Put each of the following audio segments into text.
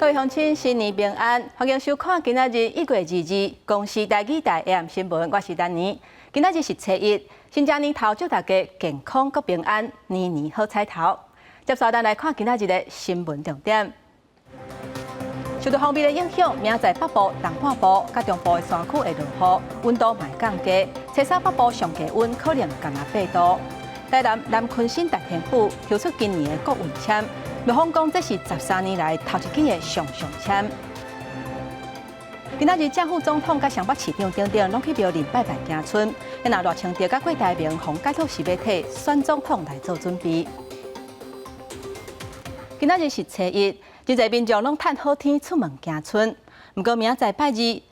各位鄉親，新年平安，歡迎收看今仔日1月22日公視台語台 AM 新聞，我是丹妮。今仔日是初一，新正年頭祝大家健康閣平安，年年好彩頭。接下來咱來看今仔日的新聞重點。受到鋒面的影響，明仔載北部、東半部、佮中部的山區會落雨，溫度嘛會降低。初三北部上低溫可能干焦8度。台南南鯤鯓大天府抽出今年的國運籤，廟方講這是13年來頭一支的上上籤。今仔日正副總統佮雙北市長等等，攏去廟裡拜拜行春。若賴清德佮郭台銘予解託是欲替選總統來做準備。今仔日是初一，真濟民眾攏趁好天出門行春。毋過明仔載拜二、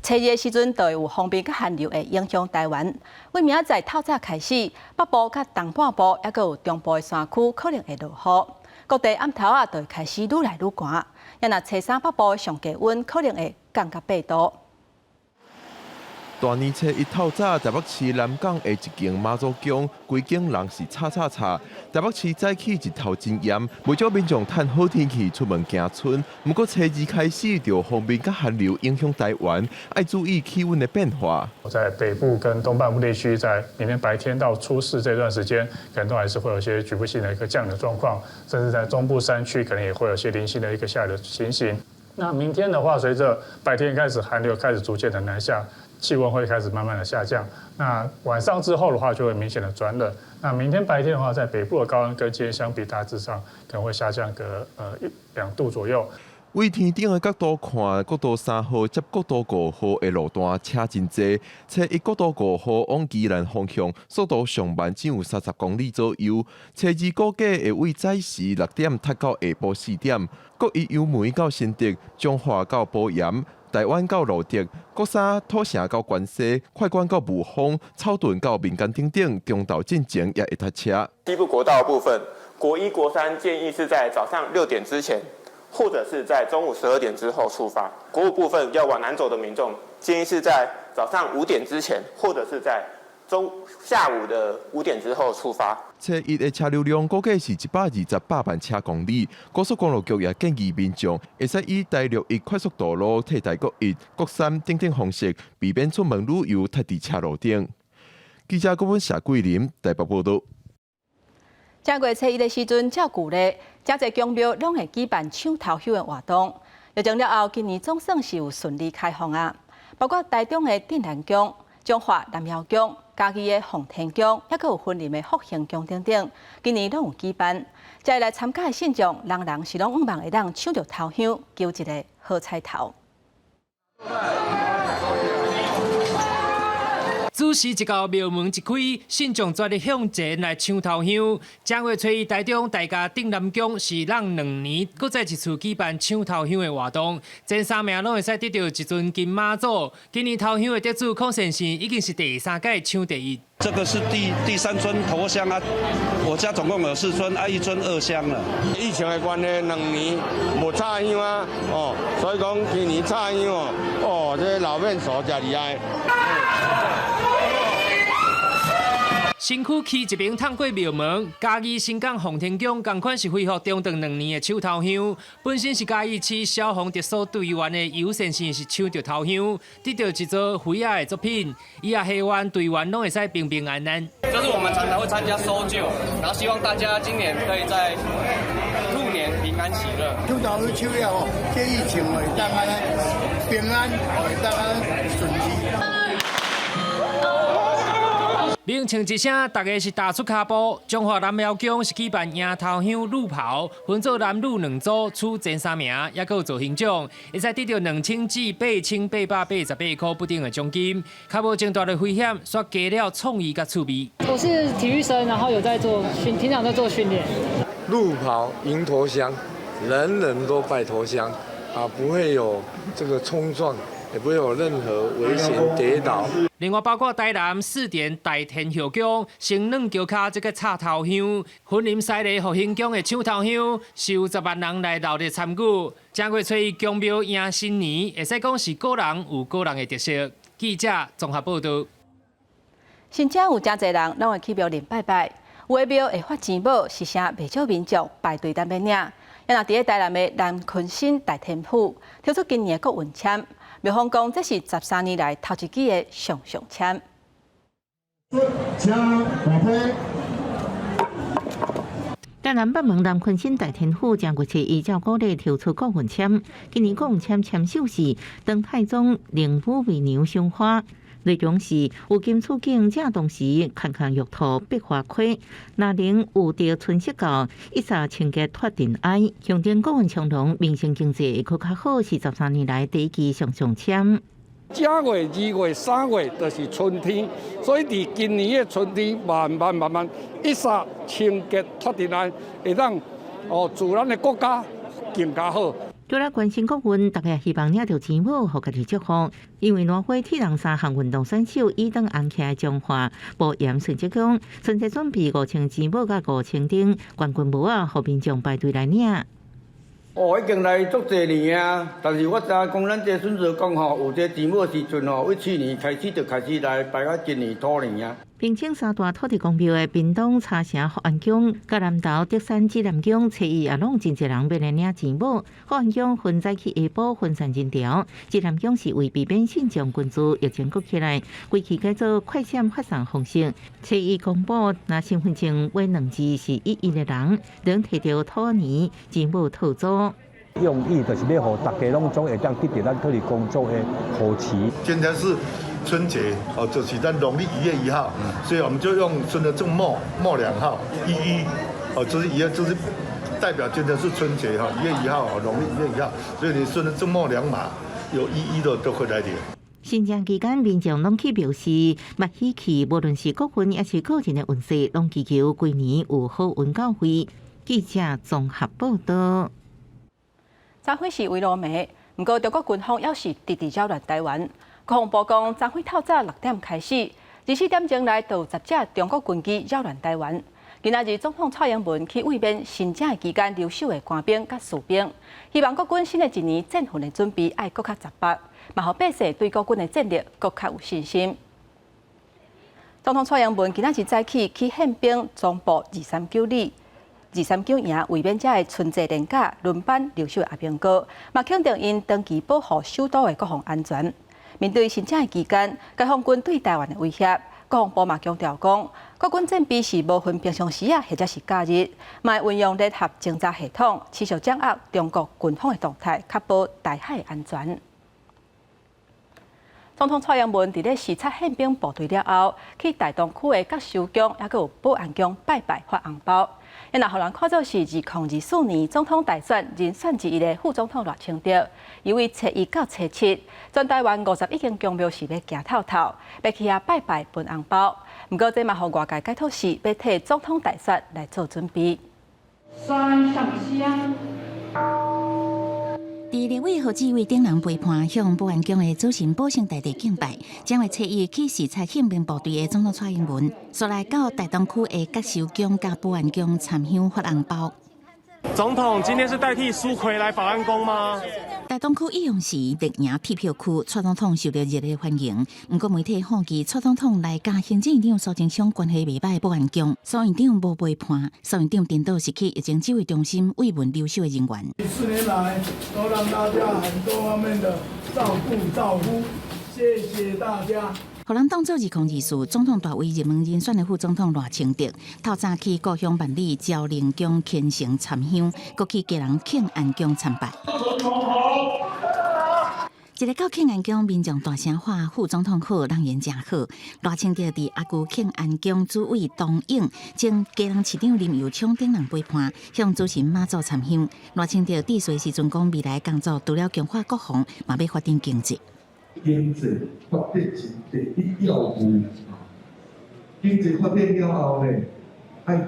初二的時陣，就會有鋒面佮寒流會影響台灣。為明仔載透早開始，北部佮東半部，猶閣有中部的山區可能會落雨。各地暗頭仔就會開始愈來愈寒。若初三北部上低溫可能會降到8度。大年初一透早，台北市南港的一間媽祖宮，規間人是吵吵吵。台北市早起日頭真炎，袂少民眾趁好天氣出門行春。毋過初二開始，就鋒面佮寒流影響台灣，愛注意氣溫的變化。在北部跟東半部地區，在明天白天到初四這段時間，可能都還是會有一些局部性的一個降雨的狀況，甚至在中部山區可能也會有些零星的一個下雨的情形。那明天的話，隨着白天開始寒流開始逐漸的南下，氣溫會開始慢慢的下降。那晚上之後的話，就會明顯的轉冷。那明天白天的話，在北部的高溫跟今天相比，大致上可能會下降個一兩度左右。為天頂的角度看，國道3號接國道5號的路段車真濟。初一國道五號往宜蘭方向，速度上慢只有30公里左右。初二估計會為早時6點塞到下晡4點。國一油門到新竹，彰化到埔鹽，大灣到蘆竹，國三土城到關西，快官到霧峰，草屯到民間等等，中晝進前也會塞車。西部國道部分，國一、國三建議是在早上6點之前，或者是在中午12點之後出發。國五部分要往南走的民眾，建議是在早上5點之前，或者是在中下午的5點之後出發。初一的車流量估計是128萬車公里。高速公路局也建議民眾會使以台六一快速道路替代國一、國三等等方式，避免出門旅遊塞佇車路頂。記者郭文謝桂林台北報道。正月初一的時陣，照舊例，誠濟宮廟攏會舉辦搶頭香的活動。疫情了後，今年總算是有順利開放啊！包括台中的鎮瀾宮、彰化南瑤宮、嘉義的奉天宮，猶閣有雲林的福興宮等等，今年攏有舉辦。遮來參加的信眾，人人是攏向望會當搶著頭香，求一个好彩頭。子時一到廟門一開，信眾全力向前來搶頭香。正月初一，台中大甲鎮瀾宮是隔2年，閣再一次舉辦搶頭香的活動，前三名攏會使得著一尊金媽祖。今年頭香的得主孔先生已經是第三屆搶第一。這個是第三尊頭香啊，我家總共有四尊啊，一尊二香了。疫情的關係，2年無插香啊，哦，所以講今年插香哦，哦，這個老面數誠厲害。身軀起一爿趟過廟門，嘉義新港奉天宮仝款是恢復中斷兩年的搶頭香。本身是嘉義市消防特搜隊員的尤先生是搶著頭香，得著一座飛仔的作品，伊也希望隊員攏會使平平安安。就是我們常常會參加搜救，然後希望大家今年可以在兔年平安喜樂。搶頭香搶了吼，這疫情會當按呢平安，會當按呢順利。鳴槍一聲，大家是踏出跤步。彰化南瑤宮是舉辦迎頭香路跑，分做男女兩組，取前三名，猶閣有造型獎，會使得著2888塊不等的獎金。較無這麼大的危險，煞加了創意佮趣味。我是體育生，然後有在做訓，平常在做訓練。路跑迎頭香，人人都拜頭香，啊，不會有這個衝撞。也不會有任何危險跌倒。另外，包括台南四田大天后宮、新軟橋跤這个插頭香，雲林西螺復興宮的搶頭香，是有10萬人來熱烈參與。正月初一宮廟迎新年，會使講是個人有個人的特色。記者綜合報道。新正有誠濟人攏會去廟裡拜拜，有的廟會發錢寶，是啥袂少民眾排隊等欲領。啊若佇咧台南的南鯤鯓大天府抽出今年的國運籤，廟方講這是13年來頭一支的上上籤。車馬台南北門南鯤鯓大天府正月初一照古禮抽出國運籤，今年國運籤籤首是唐太宗靈武媚娘賞花，內容是有金處境正當時，崁崁玉兔百花開，若能有得春色到，一掃清潔脫塵埃，象徵國運昌隆，民生經濟會閣較好，是13年來第一支上上籤。正月、二月、三月就是春天，所以佇今年的春天，慢慢慢慢一掃清潔脫塵埃，會當哦，祝咱的國家更加好。除了關心國運，大家希望領著錢母，予家己祝福。因為挪威鐵人三項運動選手伊登紅起的彰化無鹽順德宮，春節準備5000錢母佮5000頂冠軍帽仔，予民眾排隊來領。哦，已經來足濟年啊，但是我知影講，咱這順德宮吼，有這錢母時陣吼，為去年開始就開始來排到今年兔年啊。平清三大土地公廟的屏東茶城福安宮、佮南投德山指南宮，初一也攏真濟人欲來領錢母。福安宮分早起下晡分散人潮，指南宮是為避免信眾群聚疫情閣起來，規氣改做快閃發送方式。初一公布，若身份證尾兩字是一一的人，攏提著兔年錢母套組。用意就是欲予大家攏總會當得著咱土地公祖的護持。今天是春節哦，就是咱農曆1月1號，所以我們就用順著這末末兩號一一，哦，就是一，就是代表今天是春節哈，一月一號，農曆一月一號，所以你順著這末兩碼有一一的都會來領。新春期間，民眾攏去廟寺，捌喜氣，無論是國運抑是個人的運勢，攏祈求規年有好運到位。記者綜合報道。昨昏是圍爐暝，毋過中國軍方猶是直直擾亂台灣。國防部講，昨昏透早6點開始，24點鐘內就有10隻中國軍機擾亂台灣。今仔日總統蔡英文去慰勉新正期間留守的官兵佮士兵，希望國軍新的一年戰訓的準備愛閣較紮實，嘛予百姓對國軍的戰力閣較有信心。總統蔡英文今仔日早起去憲兵總部239旅。239營慰勉遮的春節連假輪班留守的阿兵哥，嘛肯定𪜶長期保護首都的國防安全。面對新正的期間，解放軍對台灣的威脅，國防部嘛強調講，國軍戰備是無分平常時啊，或者是假日，嘛會運用聯合偵察系統，持續掌握中國軍方的動態，確保台海安全。總統蔡英文佇咧視察憲兵部隊了後，去大東區的覺修宮，抑閣有保安宮拜拜發紅包。若予人看做是2024年總統大選人選之一的副總統賴清德，伊為初一到初七，全台灣51間宮廟是欲行透透，欲去遐拜拜分紅包。毋過這嘛予外界解讀是欲替總統大選來做準備。三上香。佇立委胡志偉等人陪伴，向保安宮的主神保生大帝敬拜。正月初一去視察憲兵部隊的總統蔡英文，煞來到大東區的覺修宮佮保安宮參香發紅包。總統今天是代替蘇揆來保安宮嗎？大東區一樣是綠營鐵票區，蔡總統受著熱烈歡迎。毋過媒體好奇，蔡總統來佮行政院長蘇貞昌關係袂䆀的保安宮，蘇院長無陪伴，蘇院長顛倒是去疫情指揮中心慰問留守的人員。 4年來都讓大家很多方面的照顧照顧，謝謝大家。予人當做2024總統大位熱門人選的副總統賴清德，透早去故鄉萬里昭靈宮虔誠參香，閣去基隆慶安宮參拜。一个到慶安宮，民眾大聲喊副總統好，人緣誠好。賴清德佇阿舅慶安宮主委董勇、前基隆市長林右昌等人陪伴，向主神媽祖參香。賴清德致辭時陣講，未來工作除了強化國防，嘛欲發展經濟。經濟發展是第一要務。經濟發展了後呢，愛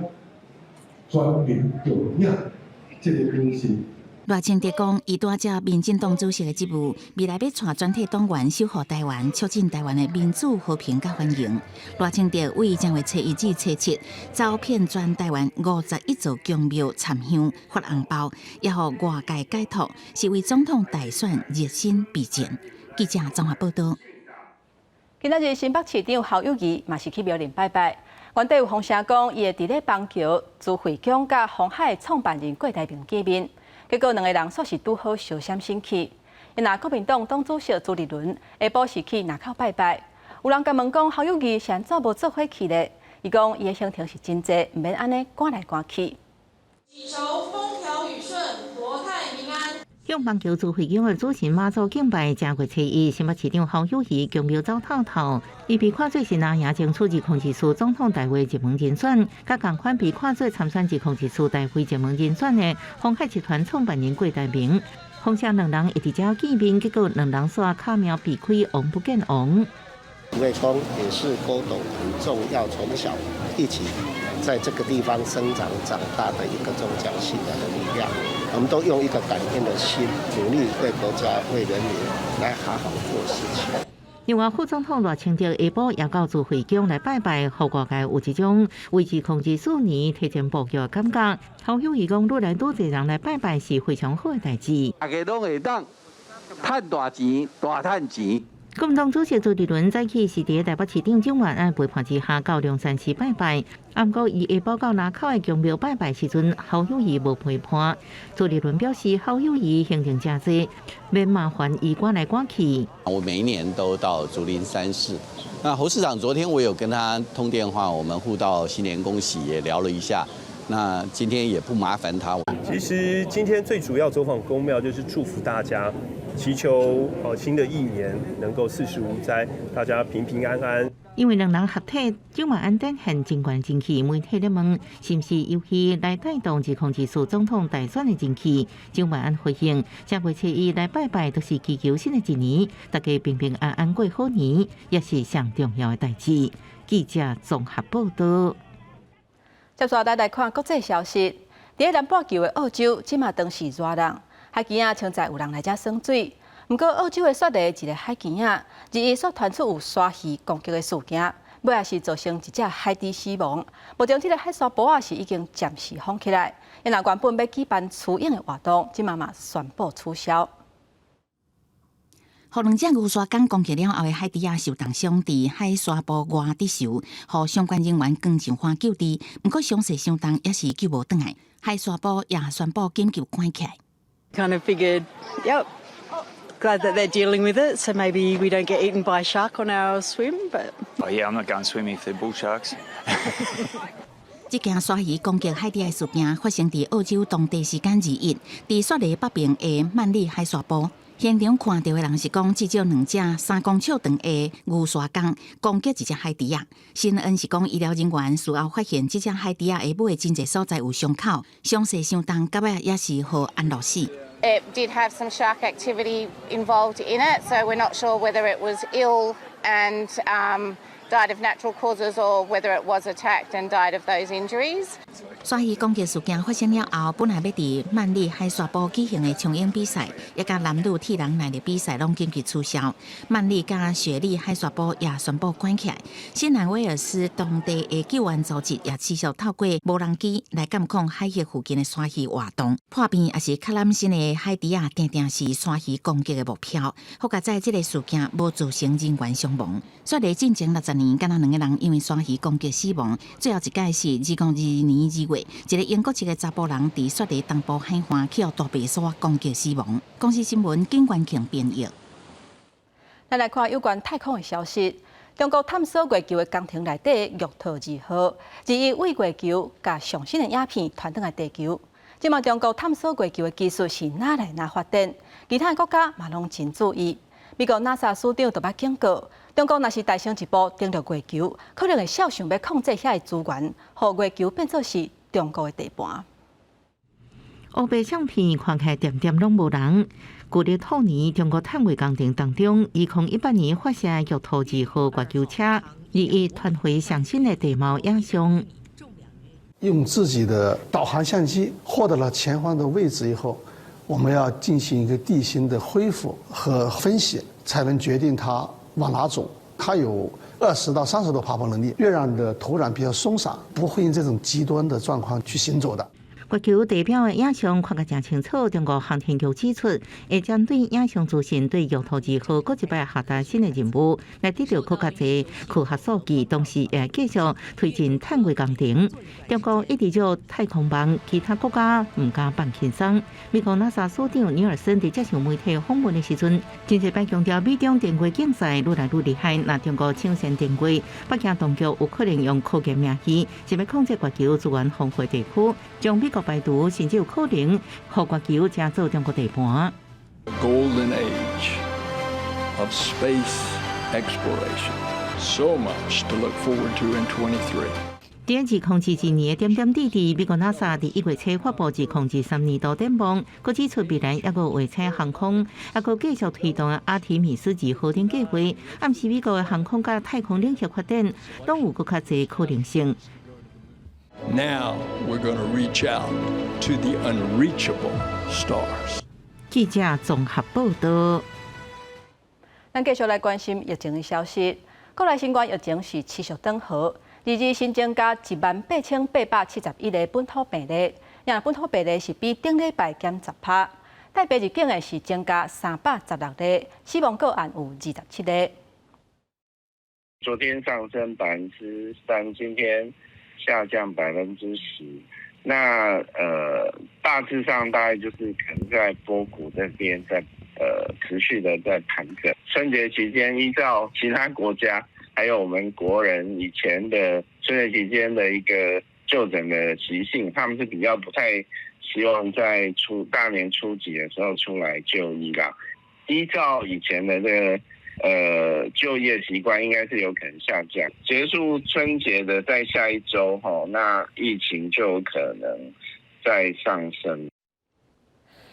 全民共贏，這個方式。賴清德講，伊拄接民進黨主席的職務，未來欲帶全體黨員守護台灣，促進台灣的民主和平佮繁榮。賴清德為正月初一至初七，走遍全台灣51座宮廟參香發紅包，也予外界解讀是為總統大選熱身備戰。記者綜合報道。今仔日新北市長侯友宜嘛是去廟裡拜拜。原底有風聲講，伊會佇咧板橋慈惠宮佮鴻海創辦人郭台銘見面。結果兩个人煞是拄好相閃身去。若國民黨黨主席朱立倫下晡是去林口拜拜，有人共問講侯友宜是按怎無做伙去咧？伊講伊的行程是真濟，毋免按呢趕來趕去。祈求風調雨順，國泰民安。向網球朱惠宮的主神媽祖敬拜，正月初一，新北市長侯友宜宮廟走透透，伊被看做是藍營爭取2024總統大位熱門人選，佮仝款被看做參選2024大位熱門人選的鴻海集團創辦人郭台銘。風聲兩人會佇遮見面，結果兩人煞敲名避開王不見王。土地公也是郭董很重要，從小一起在這個地方生長長大的一個宗教信仰的力量，我們都用一個感恩的心，努力為國家、為人民來好好做事情。另外，副總統賴清德下晡也到慈惠宮來拜拜，予外界有一種為2024年提前布局的感覺。侯友宜講，愈來愈濟人來拜拜是非常好的代誌。大家攏會當趁大錢、大趁錢。國民黨主席朱立倫早起是佇台北市長蔣萬安陪伴之下到龍山寺拜拜。毋過伊下晡到林口的宮廟拜拜時陣，侯友宜無陪伴。朱立倫表示，侯友宜行程誠濟，免麻煩伊趕來趕去。我每一年都到竹林山寺。那侯市長昨天我有跟他通電話，我們互道新年恭喜，也聊了一下。那今天也不麻煩他。其實今天最主要走訪宮廟，就是祝福大家，祈求新的一年能夠四時無災，大家平平安安。因為兩人合體，蔣萬安展現真懸人氣，媒體咧問是毋是由伊來帶動2024總統大選的人氣？蔣萬安回應：正月初一來拜拜，就是祈求新的一年，大家平平安安過好年，也是上重要的代誌。記者綜合報道。接下來來看國際消息。佇南半球的澳洲，這馬當時熱人，海墘仔穿在有人來遮耍水。毋過澳洲的雪梨一个海墘仔，日日煞傳出有鯊魚攻擊的事件，尾仔是造成一隻海豬死亡。目前這个海沙埔仔是已經暫時封起來，因為原本欲舉辦雌泳的活動，這馬嘛宣布取消。予兩隻牛沙犅攻擊了後的海豬仔受重傷，佇海沙埔外得受，予相關人員趕上岸救治。毋過傷勢傷重，猶是救無轉來。海沙埔也宣布緊急關起來。 Kind of figured, yep, glad that they're dealing with it, so maybe we don't get eaten by a shark on our swim. But oh yeah, I'm not going swimming if they're bull sharks. 這件鯊魚攻擊海豬的事件發生佇澳洲當地時間21，佇雪梨北爿的曼里海沙埔。現場看著的人是講，至少兩隻3公尺長的牛沙犅攻擊一隻海豬仔。新聞是講，醫療人員事後發現這隻海豬仔的尾真濟所在有傷口，傷勢傷重，到尾也是予安樂死。 It did have some shark activity involved in it, so we're not sure whether it was ill and died of natural causes or whether it was attacked and died of those injuries. 鯊魚攻擊事件發生了後，本來欲佇曼里海沙埔舉行的衝泳比賽，也佮男女鐵人耐力比賽攏緊急取消。曼里佮雪梨海沙埔也宣布關起來。新南威爾斯當地的救援組織也持續透過無人機來監控海域附近的鯊魚活動。破病抑是較攬身的海豬仔，定定是鯊魚攻擊的目標。好佳哉這个事件無造成人員傷亡。雪梨進前60年，敢若兩个人因為鯊魚攻擊死亡。最後一擺是2022年2月，一个英國籍的查埔人佇雪梨東部海岸去予大白鯊攻擊死亡。公視新聞景元慶編譯。咱來看有關太空的消息。中國探索月球的工程內底玉兔二號，21對月球共上新的影片傳轉來地球。這馬中國探索月球的技術是愈來愈發展，其他的國家嘛攏真注意。美國 NASA 署長就捌警告，中國若是踏先一步登陸月球，可能會肖想欲控制遐的資源，予月球變做是中國的地盤。烏白相片看起來恬恬攏無人。舊曆兔年，中國探月工程當中，2018年發射玉兔二號月球車，21傳回上新的地貌影像。用自己的導航相機獲得了前方的位置以後，我們要進行一個地形的恢復和分析，才能決定它往哪走。它有20到30度爬坡能力，月壤的土壤比較鬆散，不會因這種極端的狀況去行走的。月球地表的影像看甲誠清楚，中國航天局指出，會針對影像資訊對玉兔二號閣一擺下達新的任務，來得到閣較濟科學數據，同時也繼續推進探月工程。中國一直做太空夢，其他國家毋敢放輕鬆。美國 NASA 署長尼爾森佇接受媒體訪問的時陣，真濟擺強調美中電月競賽愈來愈厲害，若中國搶先登月，北京當局有可能用科技名義，想欲控制月球資源豐富地區，將美國排除，甚至有可能予月球成做中國地盤。 Golden age of space exploration. So much to look forward to in 23. 佇2022年的點點滴滴，美國 NASA 佇1月初發布2023年度展望，閣指出未來猶閣衛星航空，猶閣繼續推動阿提米斯二號等計劃，暗示美國的航空佮太空領域發展，攏有閣較濟可能性。 Now we're going to reach out to the unreachable stars. 記者綜合報道。咱繼續來關心疫情的消息。國內新冠疫情是持續轉好，22日新增加18,871個本土病例，若本土病例是比頂禮拜減10%。帶病入境的是增加316例，死亡個案有27個。昨天上升3%，今天下降10%。那大致上大概就是可能在波谷這邊在持續的在盤整。春節期間，依照其他國家還有我們國人以前的春節期間的一個就診的習性，他們是比較不太希望在大年初幾的時候出來就醫啦。依照以前的這個就業習慣，應該是有可能下降。結束春節的在下一周，吼，那疫情就有可能再上升。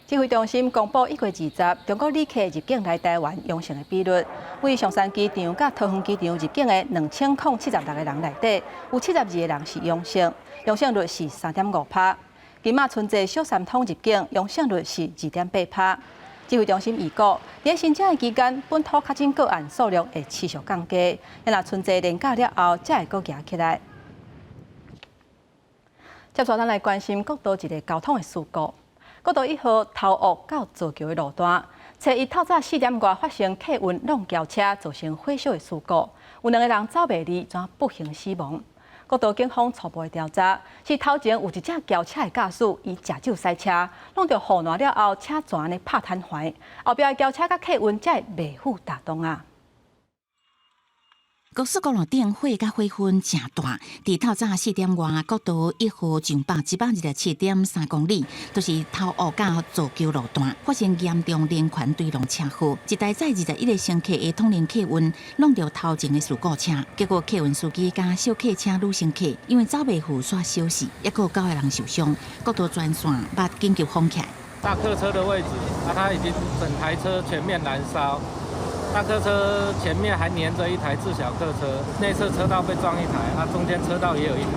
指揮中心公布1月20，中國旅客入境來台灣陽性的比率，位松山機場佮桃園機場入境的2076個人內底，有72個人是陽性，陽性率是3.5%。金馬春節小三通入境陽性率是2.8%。指揮中心預估，佇新春的期間，本土確診個案數量會持續降低，若春節連假了後，才會閣夯起來。接續咱來關心國道一個交通的事故。國道1號頭屋到造橋的路段，初一透早4點外發生客運挵轎車造成火燒的事故，有兩個人走袂離，怎不幸死亡。國道警方初步的調查，是頭前有一隻轎車的駕駛，伊食酒駛車，挵著護欄了後，車全呢拍癱瘓，後壁的轎車佮客運才會袂赴大動啊。高速公路頂火佮火雲誠大，佇透早4點外，國道1號上北127.3公里，就是頭屋佮造橋路段，發生嚴重連環對撞車禍。一台載21個乘客的統聯客運，挵著頭前的事故車，結果客運司機佮小客車女乘客因為走袂赴，煞燒死，抑閣有九個人受傷。國道全線捌緊急封起來。大客車的位置，啊，它已經整台車全面燃燒。大客車前面還黏著一台自小客車，內側車道被撞一台，啊，中間車道也有一台。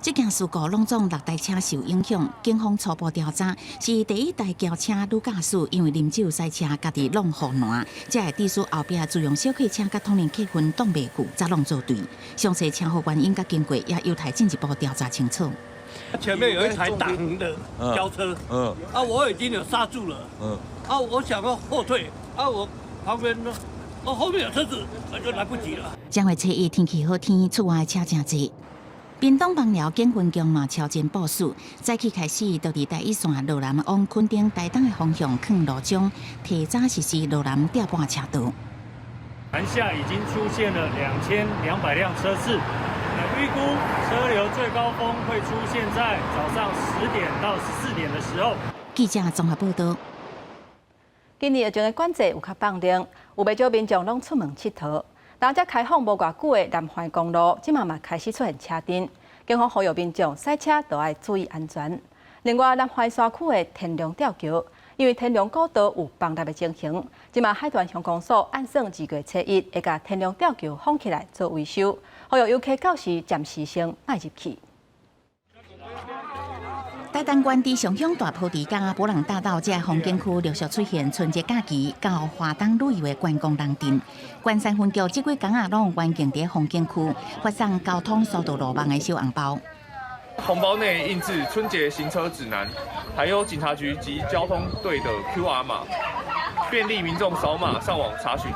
這件事故攏總六台車受影響，警方初步調查是第一台轎車女駕駛因為啉酒駛車，家己挵護欄，才會致使後壁自用小客車佮統聯客運擋袂赴，才挵做對。詳細車禍原因佮經過也有待進一步調查清楚。前面有一台擋的轎車，啊，我已經有剎住了，啊，我想要後退，啊，我旁邊呢，哦，後面有車子，那就來不及了。正月初一天氣好天，出外的車誠濟。屏東枋寮警分局嘛超前部署，早起開始就佇台一線羅南往墾丁台東的方向囥路障，提早實施羅南調撥車道。南下已經出現了2200輛車次，那預估車流最高峰會出現在早上10點到14點的時候。記者綜合報道。今年疫情的管制有較放寬，有袂少民眾攏出門𨑨迌。當才開放無偌久的南環公路，這馬嘛開始出現車陣，警方呼籲民眾駛車都愛注意安全。另外，南環山區的天龍吊橋，因為天龍古道有崩塌的情形，這馬海豚鄉公所按算2月初一會共天龍吊橋封起來做維修，呼籲遊客到時暫時先莫入去。台東縣佇上鄉大坡地佮伯朗大道這風景區陸續出現春節假期到花東旅遊的觀光人陣。關山分局這幾工仔攏關鍵佇風景區發送交通疏導路網的小紅包。紅包內印製春節行車指南，還有警察局及交通隊的 QR 碼，便利民眾掃碼上網查詢。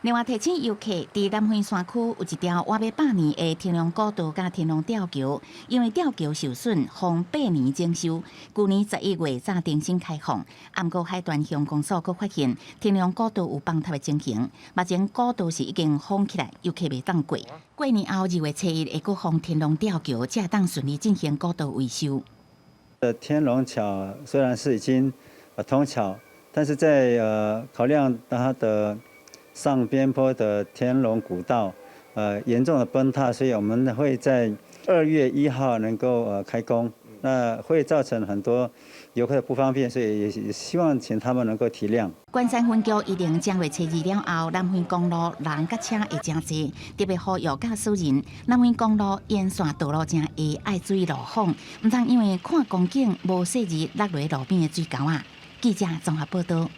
另外提醒遊客，佇南迴山區有一條活欲百年的天龍古道佮天龍吊橋，因為吊橋受損，封八年整修，舊年11月才重新開放。毋過海端鄉公所閣發現天龍古道有崩塌的情形，目前古道是已經封起來，遊客袂當過。過年後2月初1會閣封天龍吊橋，才會當順利進行古道維修。天龍橋雖然是已經通橋，但是在考量它的上邊坡的天龍古道，嚴重的崩塌，所以我們會在2月1號能夠開工，那會造成很多遊客的不方便，所以也希望請他們能夠體諒。關山分局預定正月初二了後，南迴公路人佮車會誠濟，特別呼籲駕駛人，南迴公路沿線道路誠狹，愛注意路況，毋通因為看風景無細膩落佇路邊的水溝仔。記者綜合報道。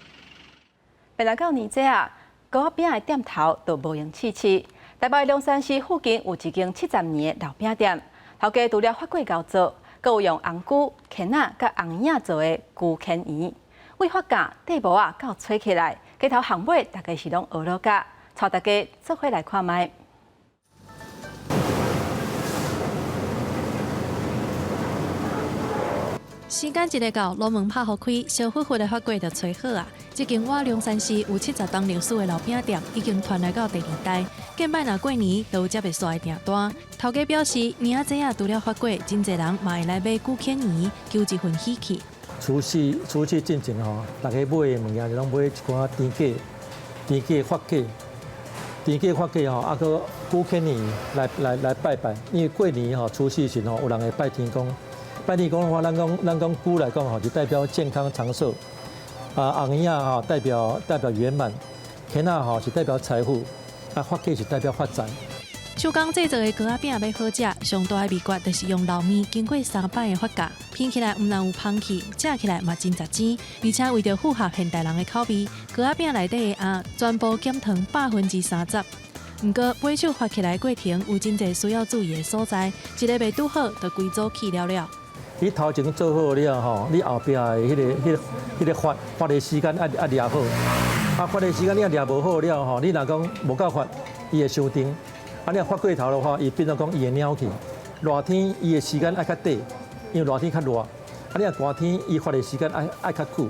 欲來到年底啊，糕仔餅的店頭都無閒試試。台北龍山寺附近有一間70年的老餅店，頭家除了發粿𠢕做，閣有用紅龜、蠄仔佮紅葉做的龜蠄圓。為發夾底模仔到吹起來，街頭巷尾大家是攏學落甲，帶大家做伙來看覓。時間一个到，爐門拍予開，燒呼呼的發粿就炊好矣。這間倚龍山寺有70冬歷史的老餅店，已經傳來到第二代。近擺若過年都有接袂煞的訂單。頭家表示，年仔啊除了發粿，真濟人嘛會來買龜蠄圓，求一份喜氣。除夕進前吼，大家買的物件就攏買一寡甜粿、甜粿發粿、甜粿發粿吼，啊閣龜蠄圓來拜拜。因為過年吼，除夕時吼，有人會拜天公。拜天公的話，咱講龜來講吼，就代表健康長壽。啊，紅葉仔吼代表圓滿，蠄仔吼是代表財富，啊，發粿是代表發財。手工製作的糕仔餅欲好食，上大的秘訣就是用老麵經過三擺的發酵，品起來毋但有芳氣，食起來嘛真雜甜。而且為著符合現代人的口味，糕仔餅內底的餡全部減糖30%。毋過買手發起來過程有真濟需要注意的所在，一个袂拄好，就規組去了了。你頭前做好了吼，你後壁的彼個發的時間愛掠好。啊，發的時間你若掠無好了吼，你若講無夠發，伊會傷甜。啊，你若發過頭的話，伊變做講伊會蔦去。熱天伊的時間愛較短，因為熱天較熱。啊，你若寒天伊發的時間愛較久。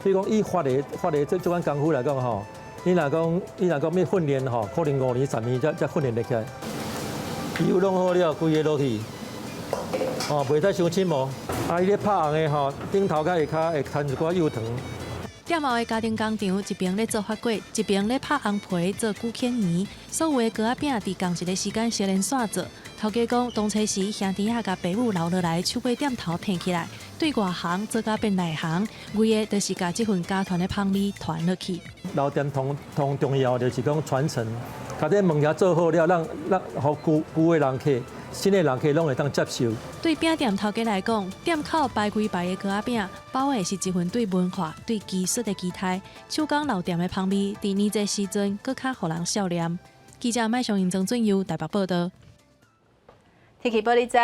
所以講，伊發的這款功夫來講吼，你若講欲訓練吼，可能5年、10年才訓練得起來。油弄好了，規个落去。哦，袂使傷深哦。啊，伊咧拍紅的吼，頂頭較下跤會摻一寡幼糖。店後的家庭工廠，一邊咧做發粿，一邊咧拍紅皮做龜蠄圓。所有的糕仔餅佇仝一个時間相連線做。頭家講，當初時兄弟仔共爸母留落來，手尾店頭提起來，對外行做甲變內行，為的就是共這份家傳的芳味傳落去。老店同同重要就是講傳承，共這物件做好了，讓予舊舊的人客、新的人客攏會當接受。對餅店頭家來講，店口排規排的糕仔餅，包的是一份對文化、對技術的期待。手工老店的芳味，佇年節時陣，閣較予人想念。記者麥尚英、曾俊佑台北報道。天氣報你知，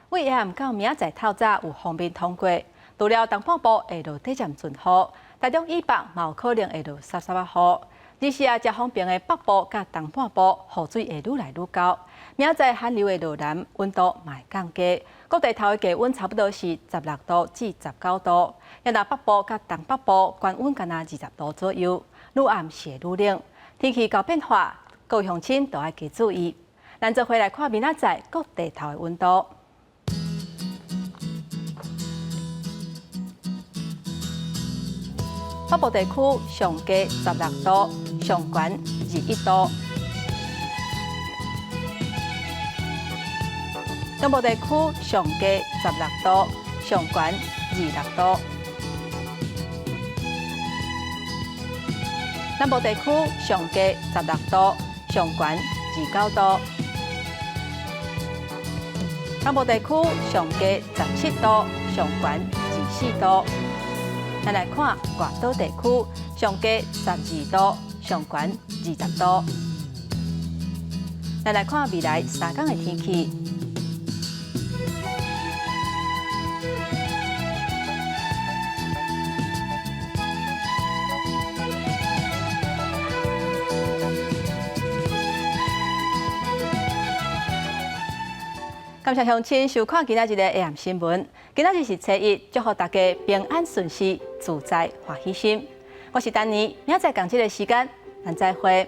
為下暗到明仔載透早有鋒面通過，除了東半部會落短暫陣雨，台中以北嘛有可能會落澇澇仔雨。而是啊，遮方面的北部佮東半部雨水會愈來愈厚。明仔載寒流會落南，溫度嘛會降低，各地頭的低溫差不多是16度至19度。若北部佮東北部懸溫干焦20度左右，愈暗是會愈冷。天氣𠢕變化，各位鄉親都愛加注意。咱做伙來看明仔載各地頭的溫度。北部地區上低16度，上懸21度；中部地區上低16度，上懸26度；南部地區上低16度，上懸29度；東部地區上低17度，上懸24度。咱來看外島地區，上低12度，上懸20度。咱來看未來3工的天氣。感謝鄉親收看今仔日的 AM 新聞。今仔日是初一，祝福大家平安順遂、自在歡喜心。我是丹妮，明仔載仝這个時間，咱再會。